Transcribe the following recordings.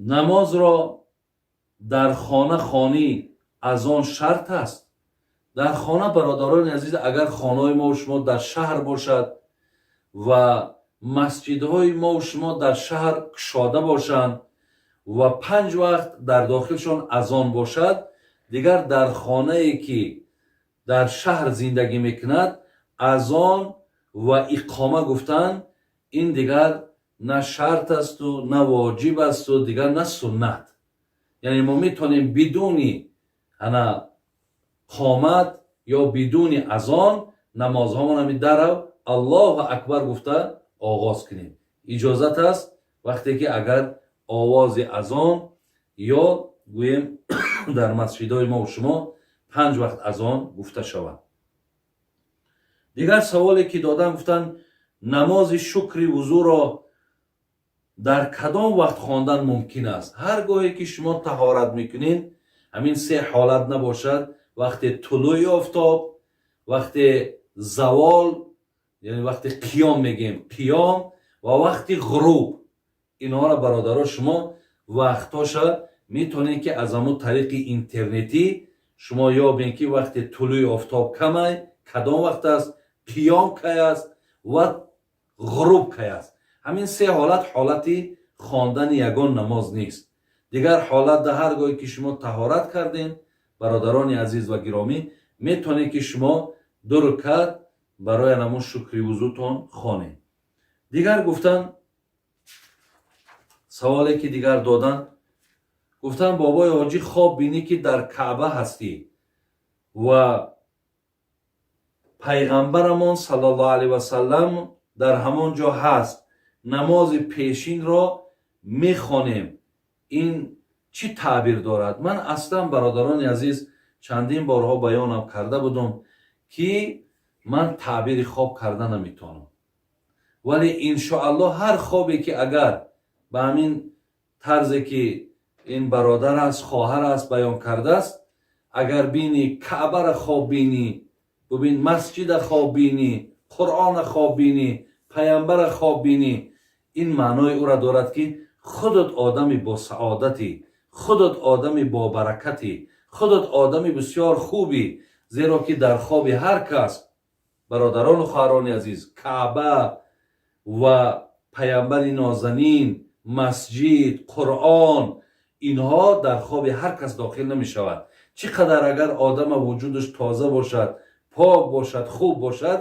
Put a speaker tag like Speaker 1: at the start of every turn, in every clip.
Speaker 1: Намозро дар хона хонӣ, азон шарт аст дар хона? Бародарони азиз, агар хонаҳои мо шумо дар шаҳр бошад ва масҷидҳои мо шумо дар шаҳр кушода бошанд ва панҷ вақт дар дохилшон азон бошад, дигар дар хонае ки дар шаҳр зиндагӣ мекунад, азон ва иқома гуфтан ин дигар на шарт асту, на воҷиб асту, дигар на суннат. Яъне мо метавонем бидуни ана қомат ё бидуни азон намозҳомон ҳами дарав «Аллоҳу акбар» гуфта оғоз кунем. Иҷозат аст, вақте ки агар овози азон ё гӯем дар масҷидҳои мо шумо панҷ вақт азон гуфта шавад. Дигар саволе ки додан, гуфтанд: намози шукри вузӯро дар кадом вақт хондан мумкин аст? Ҳар гоҳе ки шумо таҳорат мекунед, ҳамин се ҳолат набошад: вақте тулӯи офтоб, вақте завол, яъне вақте қиём мегӯем, қиём, ва вақти ғуруб. Инҳоро, бародаро, шумо вақтҳоша метавонед, ки аз ҳамун тариқи интернетӣ шумо ёбед, ки вақте тулӯи офтоб камай кадом вақт аст, қиём кай аст ва ғуруб кай аст. Ҳамин се ҳолат ҳолати хондани ягон намоз нест. Дигар ҳолат да ҳар гоҳе ки шумо таҳорат кардем, бародарони азиз ва гиромӣ, метавонед, ки шумо ду рукат барои ҳамун шукри вузӯтон хонед. Дигар гуфтан, саволе ки дигар додан, гуфтан: бобои ҳоҷӣ, хоб бинӣ, ки дар Каъба ҳастӣ ва пайғамбарамон саллаллоҳу алайҳи васаллам дар ҳамон ҷо ҳаст, намози пешинро мехонем, ин чӣ таъбир дорад? Ман аслан, бародарони азиз, чандин борҳо баёнам карда будум, ки ман таъбири хоб карда наметавонам, вале иншоаллоҳ ҳар хобе ки агар ба ҳамин тарзе ки ин бародар аст, хоҳар аст, баён кардааст, агар бинӣ, Каъбара хоб бинӣ, бубин, масҷида хоб бинӣ, Қуръона хоб бинӣ, паямбара хоб бинӣ, ин маънои ӯра дорад, ки худат одами босаодатӣ, худат одами бобаракатӣ, худат одами бисёр хубӣ. Зеро ки дар хоби ҳар кас, бародарону хоҳарони азиз, Каъба ва паямбари нозанин, масҷид, Қуръон, инҳо дар хоби ҳар кас дохил намешавад. Чӣ қадар агар одама вуҷудаш тоза бошад, пок бошад, хуб бошад,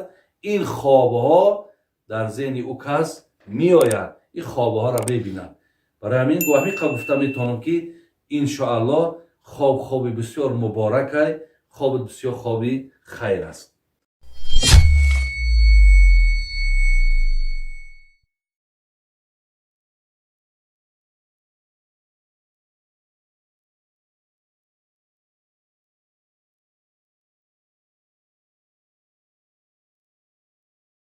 Speaker 1: ин хобҳо дар зеҳни ӯ кас меояд, ин хобҳоро мебинад. Барои ҳамин ҳамиқа гуфта метавонам, ки иншоаллоҳ хоб хоби бисёр муборакай, хоби бисёр хоби хайр аст.